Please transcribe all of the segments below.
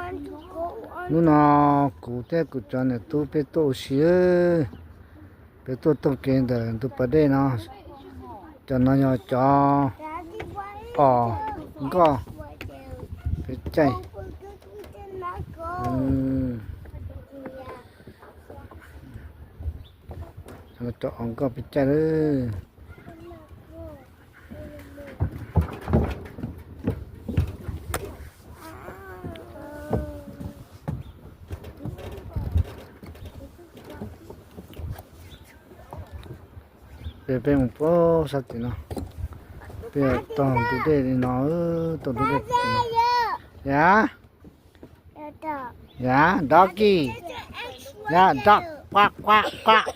Hnub no kuv thiab kuv cov niam tub peb tuaj ua si, peb tuaj taug kev ntawm ntug pas dej no. Cov no yog cov os nkoj peb caij. Cov os nkoj peb caij lawm. Peb, peb mus puag sab tim no, peb taug ntug dej li no, taug ntug dej tim no. Yav, yav, doggy, yav, dog, quack, quack, quack.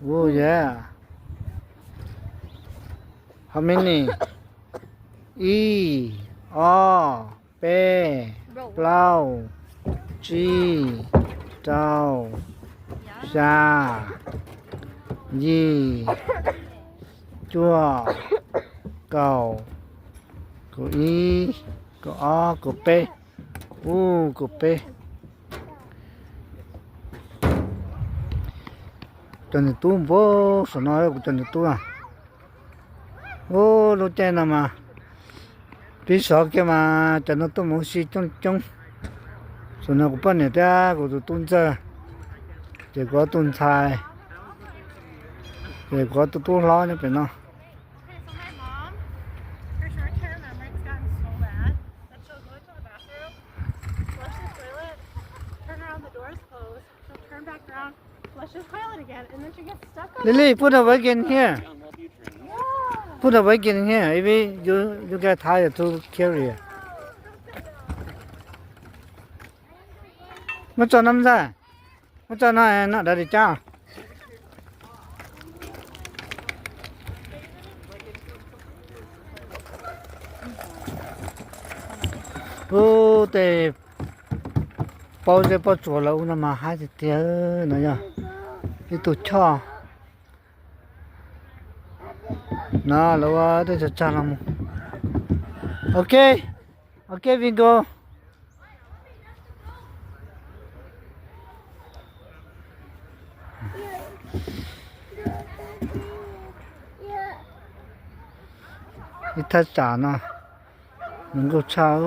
Oh yeah. How many? Ib, ob, peb, plaub, tsib, rau, xya, yim, cuaj, kaum, kaum ib, kaum ob, kaum peb. Ub, kaum peb. Cov niam tub npuag saum no, kuv cov niam tub. Ub, lub caij no mas pib sov kiag mas cov no tuaj mus ua si coob coob. Saum no kuv poj niam thiab kuv tus tub ntxawg, ces kuv ob tug ntxhais, ces kuv ob tug tub hlob nyob pem no. Lily, put the wagon here. Put the wagon here. If you, you get tired to carry. Muab tso no ntag. Muab tso no, no dov li cas. Ub, tej paub zeb paub tsuas lawv ub no mas haib tiag tiag. No yog ib tug choj. No lawv ua tej tsag tsag los mus. Ok, ok, Vingo. Ib thaj tsam no nws nkuj tshaj.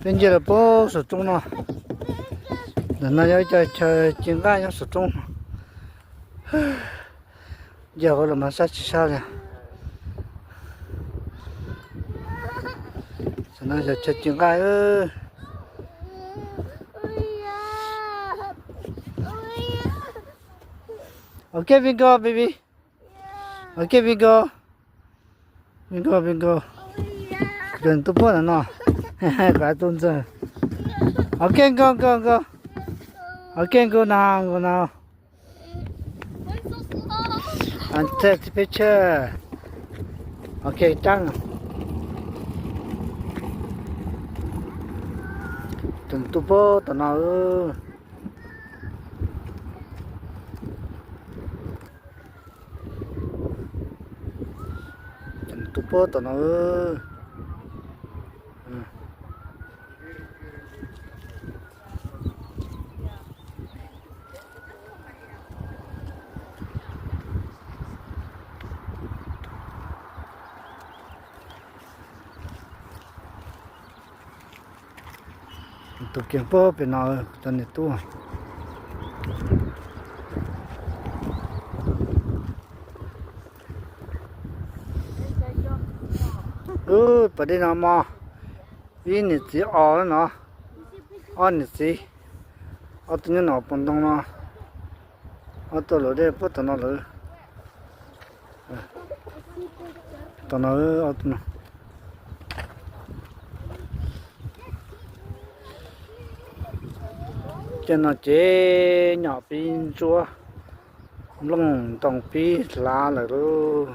Peb nce los puag saum roob no. Ntawm no yog ib co chaw ci nqaij nyob saum roob. Nce hauv los mas sab tsis sab li. Tam no yog chaw ci nqaij. Ok, Vingo, baby. Ok, Vingo. Vingo, Vingo. Dwm tuaj puag ntawm no. Kuv tuaj ntxawg. Ok, go, go, go. Ok, go now, go now. And take the picture. Ok, done. Dwm tuaj puag tom no. Tuaj puag tom no. Tus kiag puag pem no, cov niam tub. Ub, pas dej no mos, ib niam txiv os no, ob niam txiv, ob tug nyob no pov ntoo no, ob tug luam dej puag tom no lawm. Tom no ob tug no. Ces no ces nyom pib ntsuab, nplooj ntoo pib hlav lawm lauj.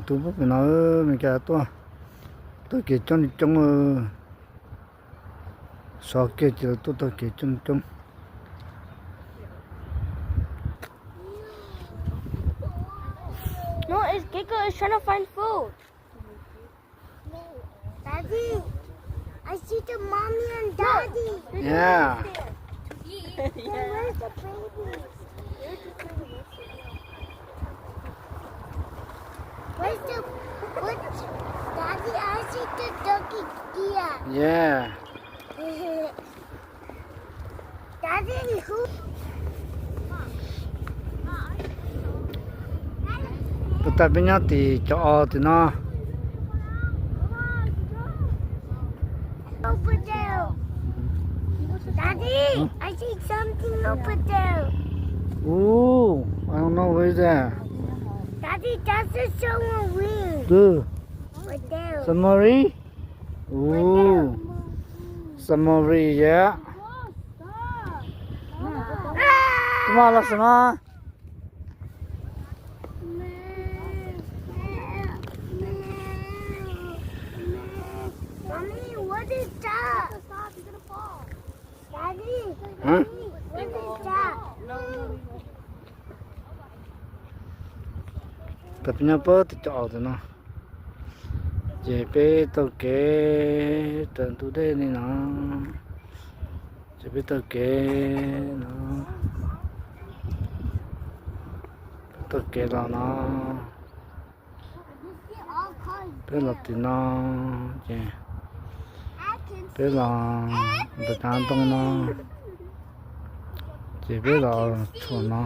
Tus pub pem no, Meskas tuaj taug kev coob li coob, sov kiag ces lawv tuaj taug kev coob li coob. No, it's, Gecko is trying to find food. Daddy, I see the mommy and daddy. Yeah. Then where's the baby? Where's the, what? Daddy, I see the doggy here. Yeah. Puas tas peb nyob tim cov os tim no? Over there. Daddy, I see something over there. Ooh, I don't know what is that. Daddy, that's a someone wing. Dude. Right there. Submarine? Ooh. Submarine, yeah. Tus mas los sim no. Mommy, what is that? Daddy, what is that? Peb nyob puag tim cov os tim no, ces peb taug kev raws ntug dej li no, ces peb taug kev no, taug kev los no, peb los tim no, ces peb los ntawm cov ntoo no, ces peb los txhuam no.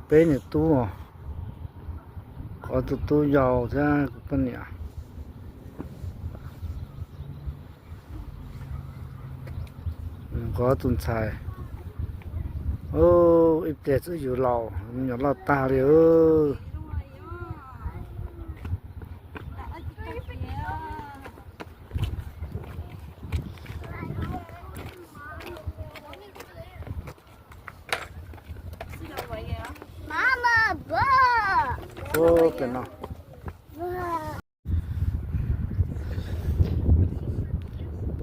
Peb niam tub, kuv tus tub yau thiab kuv poj niam, kuv tus ntxhais. Ib pliag xwb yus laus, me nyuam loj tag li. Ub, pem no.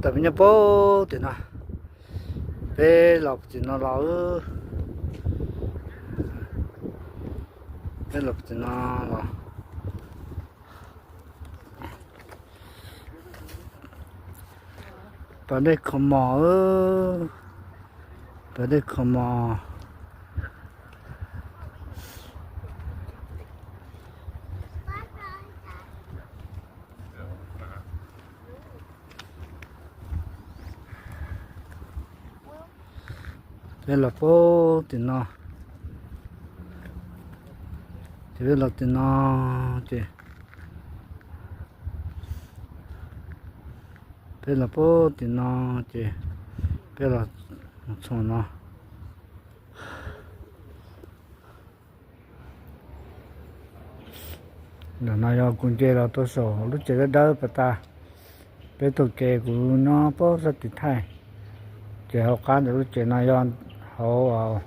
Tam peb nyob puag tim no, peb los puag tim no los, peb los puag tim no los, pas dej kho mos, pas dej kho mos. Peb los puag tim no, ces peb los tim no, ces peb los puag tim no, ces peb los txog no. Ntawm no yog kuv nce los rau saum lub tsev dawb dawb pas tas. Peb taug kev, kuv nyob puag sab tim thaij, ces hauv qab ntawm lub tsev no yog hauv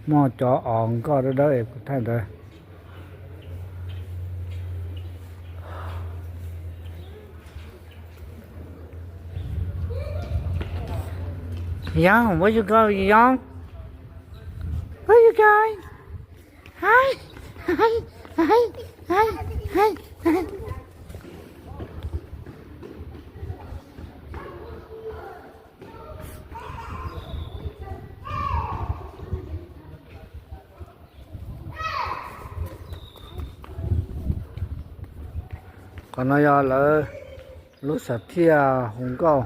muaj cov os nkoj dawb dawb es kuv thaij ntawd. Young, where you go, Young? Where you going? Hi, hi, hi, hi, hi, hi. Qhov no yog lawv lub xam thiaj hu nkauj.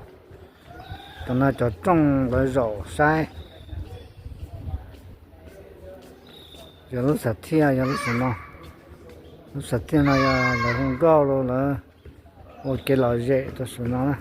Tam no cov rooj lawv zaum saib. Yog lub xam thiaj yog lub xim no. Lub xam thiaj no yog lawv hu nkauj los lawv ua kev lom zem rau xim no na.